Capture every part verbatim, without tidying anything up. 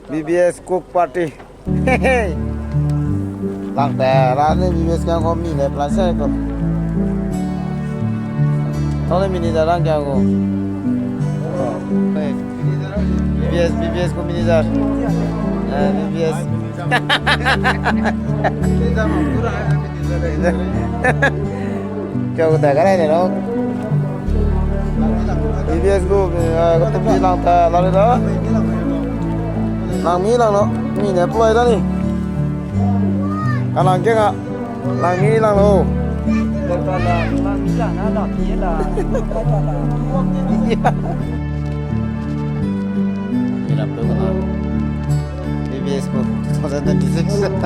B B S cook party. Lang te, la ne B B S ka ko mi ne plan se ko. Tau ne mini da lang kya ko. B B S, B B S ko mini da. Eh, B B S. Kau ta ka rai ne lo. B B S gu, eh, ka tum di lang ta la le da. Lang mi lang lo, mi ne play da ni. Ka lang ke nga, lang mi lang lo. Ira pe ko na. B B S ko two thousand twenty-six. Eh, home.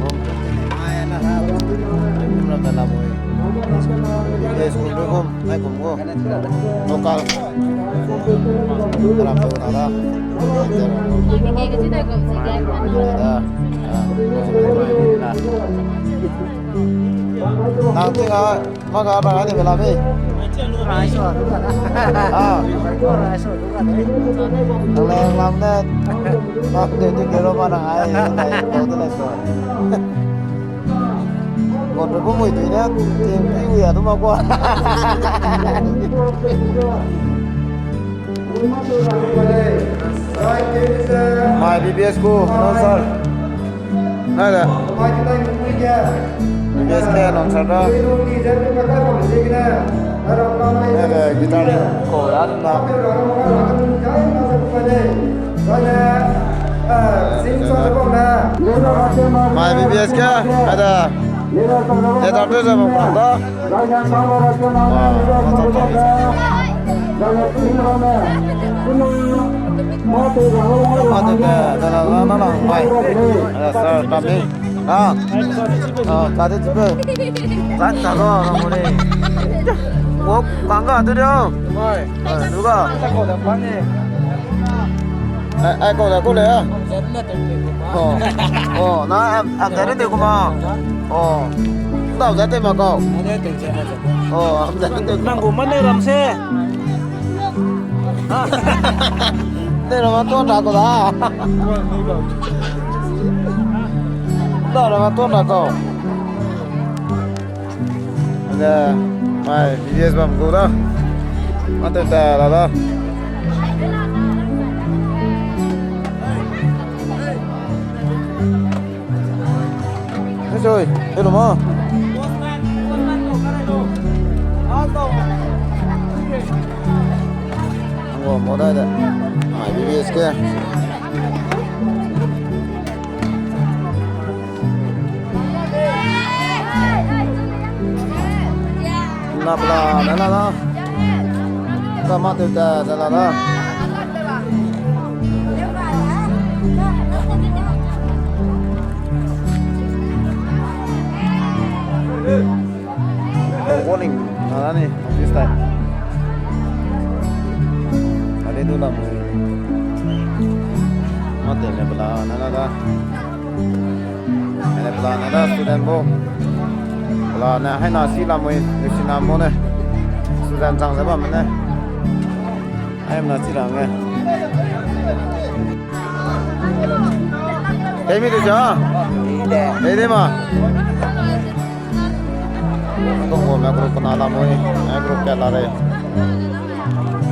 Home ra pe la boy. B B S ko pe home, nai kum ko. Local. Ira pe ko na da. Da. Ah. Nang ting a. Maka ra ne bela me. Ah. Nang le lam ne. Mak de tu kero ma nang ai, nang ai, kau de le so. Kau tu bu mui tu ne, ting pi wi a tu ma kwa. My B B S ko, no sir. Nai da. B B S ke announcer da. Nai da guitar ko da na. My B B S ke, nai da. Leader tu ze bam da. Mate ke, da la la na na, mai. Ada sir, kami. Ah. Ah, kade jibe. Zan ta ga, na mo le. Wo, kanga tu dio. Mai. Ah, tu ga. Ai, ai, ko da, ko le, ah. Oh. Oh, na, am, am, da ne te kuma. Oh. Ndau za te ma kau. Oh, am da ne te. Nang gu mane ram se. Nde rama ton ra ko da. Nda rama ton ra ko. Nde, mai, B B S bam ko da. Mate ta la da. Hei soi, hello ma. Anggo mo dai de. Mai B B S ke. Na pla, na la la. Ka ma te ta, ta la la. Warning, na la ni, this time. Ale du la mo. Ma te ne pla, na la la. Mene pelane da student bo. Pelane haina si lamui, nui si na mo ne. Student chang ze bam ne. Haimna si la nge. Temi du ja? Tei de ma. Kong wo me group na lamui, me group ke la rei.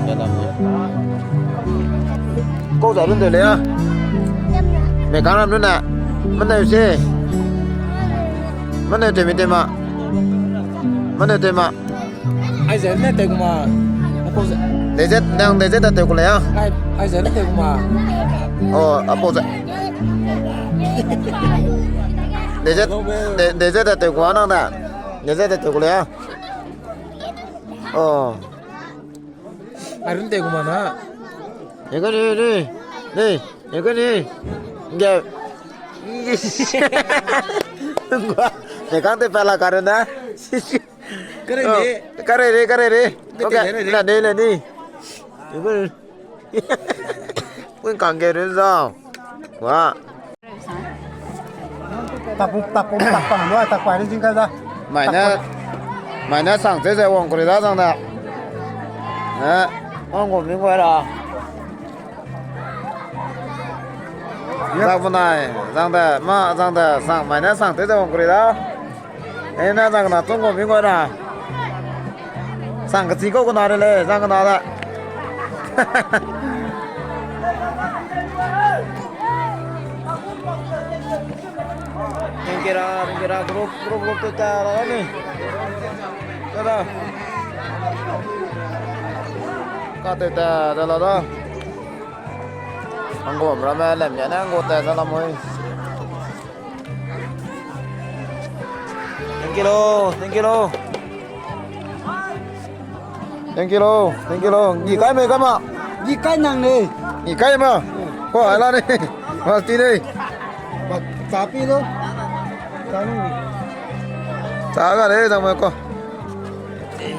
Ke lamui. Kau za run de le ya. Me ka ram run na. Mene se. Mene te mi te ma. Mene te ma. Ai ze ne te kuma. Apo ze. De ze, nang de ze da te ku le ya. Ai, ai ze ne te kuma. Oh, apo ze. De ze, de, de ze da te ku nang da. De ze da te ku le ya. Oh. Arun te kuma na. Ega ni, ni. Ni, ega ni. Nge. Ngua. Ne kang te pala karun na. Kare ni. Kare re, kare re. Nge te Okay, kare re. La ni, la ni. Ega. Kun kang ge run zau. Wa. Tapu, tapu, tapu, lo, tapu, ari jing ka da. Mai ne, mai ne sang ze ze wang kuri da zang da. Eh, wang gu mi ngua ra. Zang benai, zang de, ma, zang de, sang mai ne sang tew ze wang kuri da. E ne zang kena tung gu mi ngau na. Sang kechi kau kena re le, zang kena da. Tingkira, tingkira, group, group, group tew ta la ni. Ta da. Ka tew ta, ta la da. Anggum ramme lem ya ne anggum ta za la mui. Thank you lo, thank you lo. Thank you lo, thank you lo. Ngi kai me kai ma. Ngi kai nang ne. Ngi kai ma. Ko ai la ne. Mas ti ne. Ba, cha pi lo. Cha nang ne. Cha ga re dang me ko.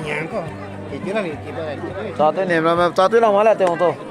Nyang ko. Ki ti la ni, ki ba. Cha te ne ma, cha te la ma la te hong to.